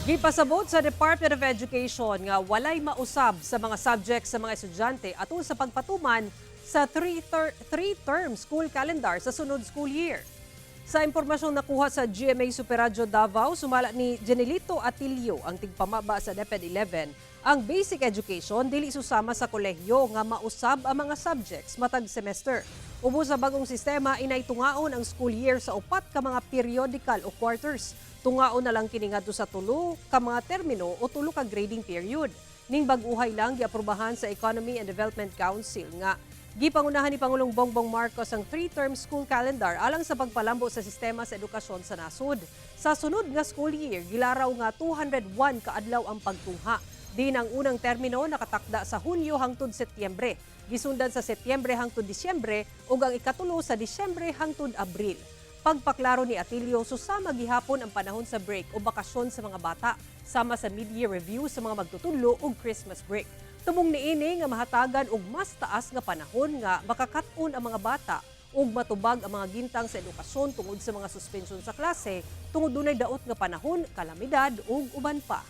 Gipasabot sa Department of Education nga walay mausab sa mga subjects sa mga estudyante atol sa pagpatuman sa three-term school calendar sa sunod school year. Sa impormasyong nakuha sa GMA Super Radyo Davao, sumala ni Jenelito Atilio, ang tigpamaba sa DepEd 11, ang basic education dili susama sa kolehiyo nga mausab ang mga subjects matag semester. Ubos sa bagong sistema, inay tungaon ang school year sa upat ka mga periodical o quarters. Tungaon na lang kini ngadto sa tulo ka mga termino o tulo ka grading period. Ning bag-uhay lang giaprobahan sa Economy and Development Council nga gipangunahan ni Pangulong Bongbong Marcos ang three-term school calendar alang sa pagpalambo sa sistema sa edukasyon sa nasod. Sa sunod nga school year, gilaraw nga 201 kaadlaw ang pagtungha. Din ang unang termino nakatakda sa Hunyo hangtod Setyembre, gisundan sa Setyembre hangtod Disyembre ug ang ikatulo sa Disyembre hangtod Abril. Pagpaklaro ni Atilio, susama gihapon ang panahon sa break o bakasyon sa mga bata, sama sa mid-year review sa mga magtutudlo ug Christmas break. Tumong niini nga mahatagan og mas taas nga panahon nga makakat-on ang mga bata ug matubag ang mga gintang sa edukasyon tungod sa mga suspensyon sa klase tungod dunay daot nga panahon, kalamidad ug uban pa.